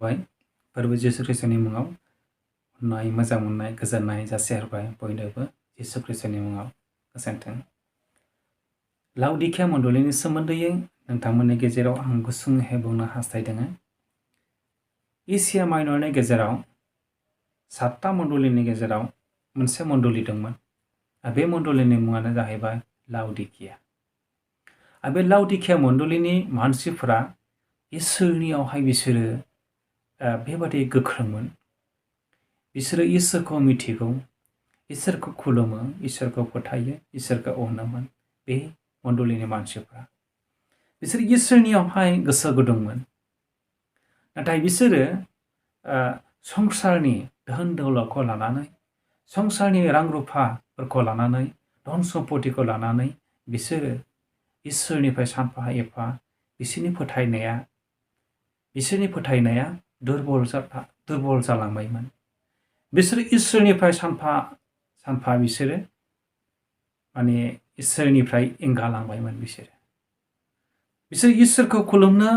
बाय फोरबो जिसु ख्रिस्टनि मुङाव अननाय मोजां मोननाय गोजोननाय जासिहरबाय बयनोबो जिसु ख्रिस्टनि मुङाव गोजोन्थों। लाउदिकिया मण्डलिनि सोमोन्दै नोंथांमोननि गेजेराव आं गुसुङै बुंनो हास्थायदों। एसिया माइनरनि गेजेराव 7टा मण्डलिनि गेजेराव मोनसे मण्डलि दंमोन। बे मण्डलिनि मुङानो जाहैबाय लाउदिकिया। बे लाउदिकिया मण्डलिनि मानसिफोरा इसोरनियावहाय बिसोरो बेबादि गोख्रोंमोन। बिसोरो इसोरखौ मिथिगौ, इसोरखौ खुलुमो, इसोरखौ फोथायो, इसोरखौ अनोमोन। बे मण्डलिनि मानसिफोरा बिसोर इसोरनियावहाय गोसो गुदुंमोन। नाथाय बिसोरो संसारनि धोन दौलतखौ लानानै, संसारनि रां रुफाफोरखौ लानानै, धन सम्पतिखौ लानानै बिसोरो इसोरनिफ्राय सानफा एफा बिसोरनि फोथायनाया दुरबल जालांबायमोन। बिसोर इसोरनिफ्राय सानफा बिसोरो माने इसोरनिफ्राय एंगारलांबायमोन। बिसोर इसोरखौ खुलुमनो,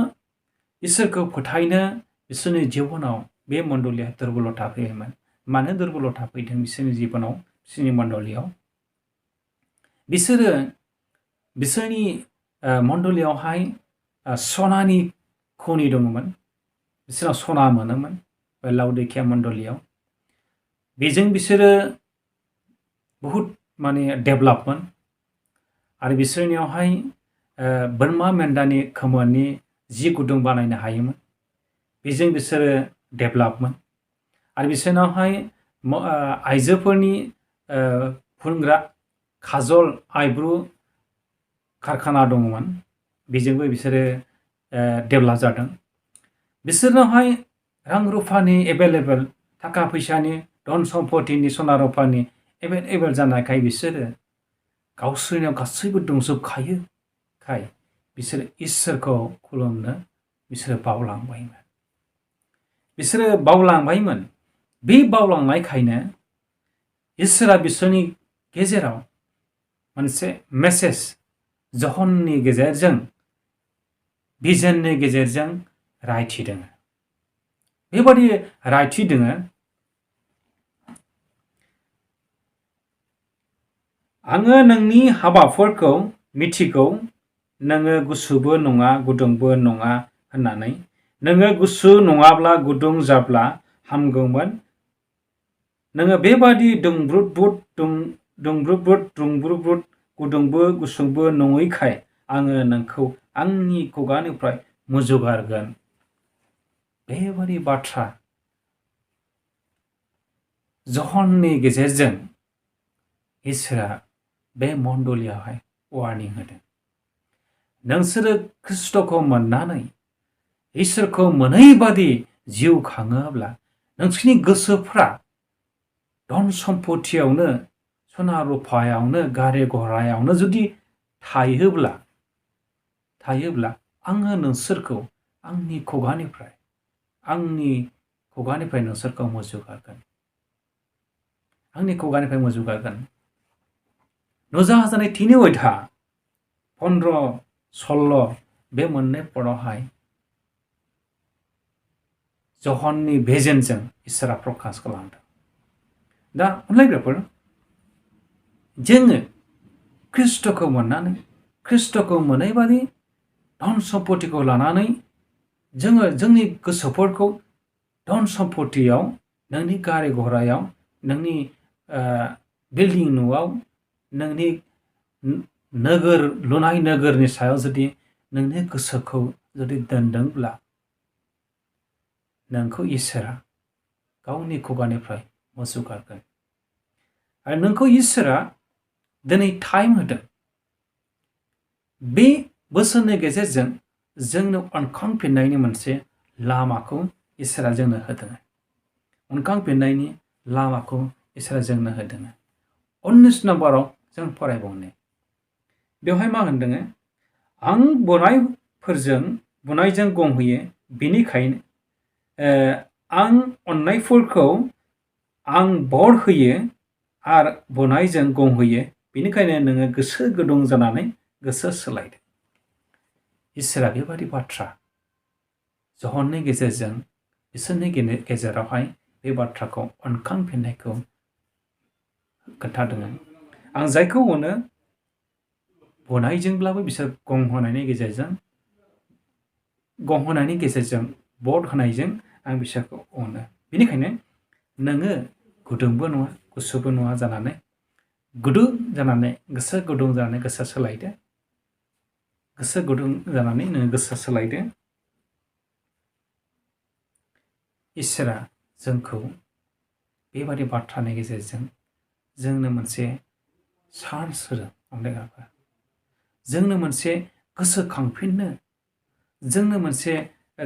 इसोरखौ फोथायनो बिसोरनि जिबनाव बे मण्डलिया दुर्बलता फैयोमोन। मानो दुर्बलता फैदों बिसोरनि जिबनाव, बिसोरनि मण्डलियाव? बिसोरो बिसोरनि मण्डलियावहाय सनानि खनि दङमोन। बिसोराव सना मोनोमोन बे लाउदिकिया मण्डलियाव। बेजों बिसोरो बहुद माने डेभेलपमोन। आरो बिसोरनियावहाय बोरमा मेन्दानि खोमोननि जि गुदुं बानायनो हायोमोन। बेजों बिसोरो डेभेलपमोन। आरो बिसोरनावहाय आइजोफोरनि फुनग्रा खाजल आइब्रु कारखाना दङमोन। बेजोंबो बिसोरो डेभेलप जादों। बिसोरनावहाय रां रुफानि एभेलेबेल, थाखा फैसानि, धन सम्पतिनि, सना रुफानि एभेलेबेल जानायखाय बिसोरो गावसोरनियाव गासैबो दंजोबखायोखाय बिसोरो इसोरखौ खुलुमनो बिसोरो बावलांबायमोन। बे बावलांनायखायनो इसोरा बिसोरनि गेजेराव मोनसे मेसेज जहननि गेजेरजों, भिजननि गेजेरजों रायथिदों। बेबादि रायथिदों, आङो नोंनि हाबाफोरखौ मिथिगौ, नोङो गुसुबो नङा गुदुंबो नङा होननानै। नोङो गुसु नङाब्ला गुदुं जाब्ला हामगौमोन। नोङो बेबादि दुंब्रुद गुदुंबो गुसुंबो नङैखाय आङो नोंखौ आंनि खुगानिफ्राय मुजुगारगोन। बेबादि बाथ्रा जहननि गेजेरजों इसोरा बे मण्डलियावहाय वार्निं होदों। नोंसोरो ख्रिस्ट'खौ मोननानै इसोरखौ मोनै बादि जिउ खाङोब्ला, नोंसोरनि गोसोफ्रा धन सम्पतियावनो, सना रुफायावनो, गारि घरायावनो जुदि थायोब्ला आङो नोंसोरखौ आंनि खुगानिफ्राय नोंसोरखौ मुजुगारगोन। नुजाहाजानाय 3 अध्याय 15-16 बे मोननै पदआवहाय जहननि भिजनजों इसोरा प्रकाश खालामदों। दा अनलायग्राफोर, जोङो ख्रिस्ट'खौ मोननानै, ख्रिस्ट'खौ मोनै बादि धन सम्पतिखौ लानानै जोङो जोंनि गोसोफोरखौ धन सम्पतियाव, नोंनि गारि घरायाव, नोंनि बिल्डिं न'आव, नोंनि लुनाय नोगोरनि सायाव जुदि नोंनि गोसोखौ जुदि दोनदोंब्ला, नोंखौ इसोरा गावनि खुगानिफ्राय मुजुगारगोन। आरो नोंखौ इसोरा दिनै टाइम होदों। बे बोसोरनि गेजेरजों जोंनो अनखांफिननायनि मोनसे लामाखौ इसोरा जोंनो होदों। 19 नम्बराव जों फरायबावनो। बेवहाय मा होनदों? आं बुनायजों गंहोयो, बेनिखायनो आं अननायफोरखौ आं बर होयो आरो बुनायजों गंहोयो, बेनिखायनो नोङो गोसो गुदुं जानानै गोसो सोलायदो। इसोरा बेबादि बाथ्रा जहननि गेजेरजों बिसोरनि गेजेरावहाय बे बाथ्राखौ अनखांफिननायखौ खोन्थादों। आं जायखौ अनो बुनायजोंब्लाबो बिसोर गं होनायनि गेजेरजों बट होनायजों आं बिसोरखौ अनो। बेनिखायनो नोङो गुदुंबो नङा गुसुबो नङा जानानै गुदुं जानानै गोसो गुदुं जानानै गोसो सोलायदो। गोसो गुदुं जानानै नोङो गोसो सोलायदो। इसोरा जोंखौ बेबादि बाथ्रानि गेजेरजों जोंनो मोनसे चान्स होदों। अनलायग्राफोर जोंनो मोनसे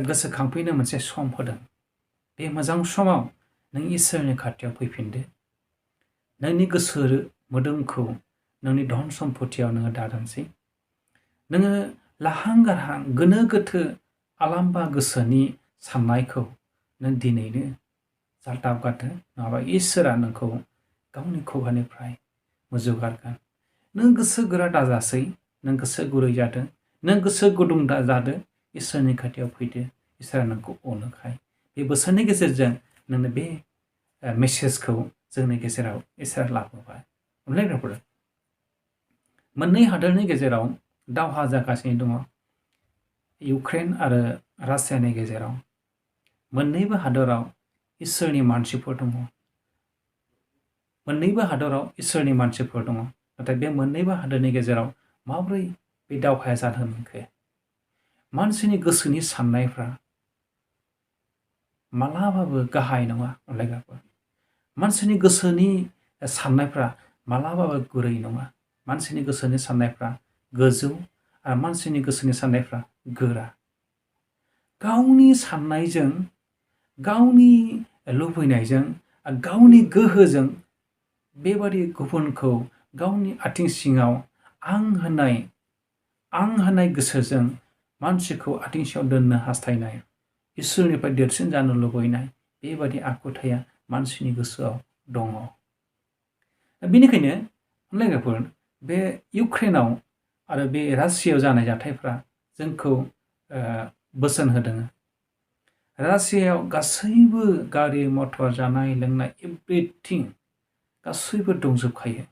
गोसोखांफिननो मोनसे सम होदों। बे मोजां समाव नों इसोरनि खाथियाव फैफिनदो। नोंनि गोसो मोदोमखौ नोंनि धन सम्पतियाव नोङो दादोंसै। नोङो लाहां गारहां गोनो गोथो आलाम्बा गोसोनि साननायखौ नों दिनैनो जाल्दाब गारदो, नङाबा इसोरा नोंखौ गावनि खुगानिफ्राय मुजुगारगोन। नों गोसो गोरा दाजासै, नों गोसो गुरै जादों, नों गोसो गुदुं जादो, इसोरनि खाथियाव फैदो। इसोरा नोंखौ अनोखाय बे बोसोरनि गेजेरजों नोंनो बे मेसेजखौ जोंनि गेजेराव इसोरा लाबोबाय। अनलायग्राफोर मोननै हादोरनि गेजेराव दावहा जागासिनो दङ, इउक्रेन आरो रासियानि गेजेराव। मोननैबो हादराव इसोरनि मानसिफोर दङ। नाथाय बे मोननैबो हादोरनि गेजेराव माब्रै बे दावहाया जानो मोनखो? मानसिनि गोसोनि साननायफ्रा मालाबाबो गाहाय नङा। अनलायग्राफोर मानसिनि गोसोनि साननायफ्रा मालाबाबो गुरै नङा। मानसिनि गोसोनि साननायफ्रा गोजौ आरो मानसिनि गोसोनि साननायफ्रा गोरा। गावनि साननायजों, गावनि लुबैनायजों, गावनि गोहोजों बेबादि गुबुनखौ गावनि आथिं सिङाव आं होननाय गोसोजों मानसिखौ आथिं सिङाव दोननो हास्थायनाय, इसोरनिफ्राय देरसिन जानो लुबैनाय, बेबादि आखुथाया मानसिनि गोसोआव दङ। बेनिखायनो अनलायग्राफोर बे इउक्रेनाव आरो बे रासियायाव जानाय जाथायफ्रा जोंखौ बोसोन होदों। रासियायाव गासैबो गारि मटर जानाय लोंनाय एभ्रिथिं गासैबो दंजोबखायो।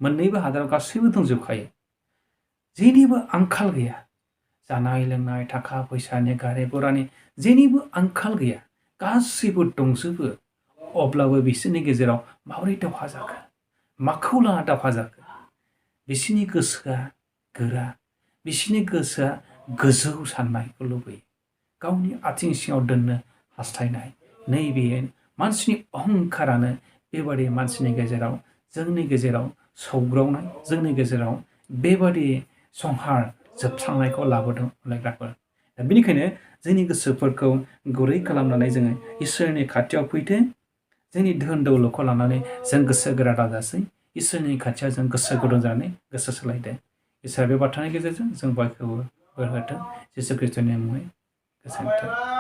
मोननैबो हादराव गासैबो दंजोबखायो। जेनिबो आंखाल गैया। जानाय लोंनाय, थाखा फैसानि, गारि घरानि जेनिबो आंखाल गैया। गासैबो दंजोबो। अब्लाबो बिसोरनि गेजेराव माबोरै दावहा जाखो? माखौ लाना दावहा जाखो? बिसोरनि गोसोआ गोरा, बिसोरनि गोसोआ गोजौ साननायखौ लुबैयो, गावनि आथिं सिङाव दोननो हास्थायनाय। नैबे मानसिनि अहंखारानो बेबादि मानसिनि गेजेराव, जोंनि गेजेराव सौग्रावनाय, जोंनि गेजेराव बेबादि संहार जोबस्रांनायखौ लाबोदों। अनलायग्राफोर बेनिखायनो जोंनि गोसोफोरखौ गुरै खालामनानै जोङो इसोरनि खाथियाव फैदो। जोंनि धोन दौलतखौ लानानै जों गोसो गोरा दाजासै। इसोरनि खाथियाव जों गोसो गुदुं जानानै गोसो सोलायदो। इसोरा बे बाथ्रानि गेजेरजों जों बयखौबो बोर होथों। जिसु ख्रिस्ट'नि मुङै गोजोन्थों।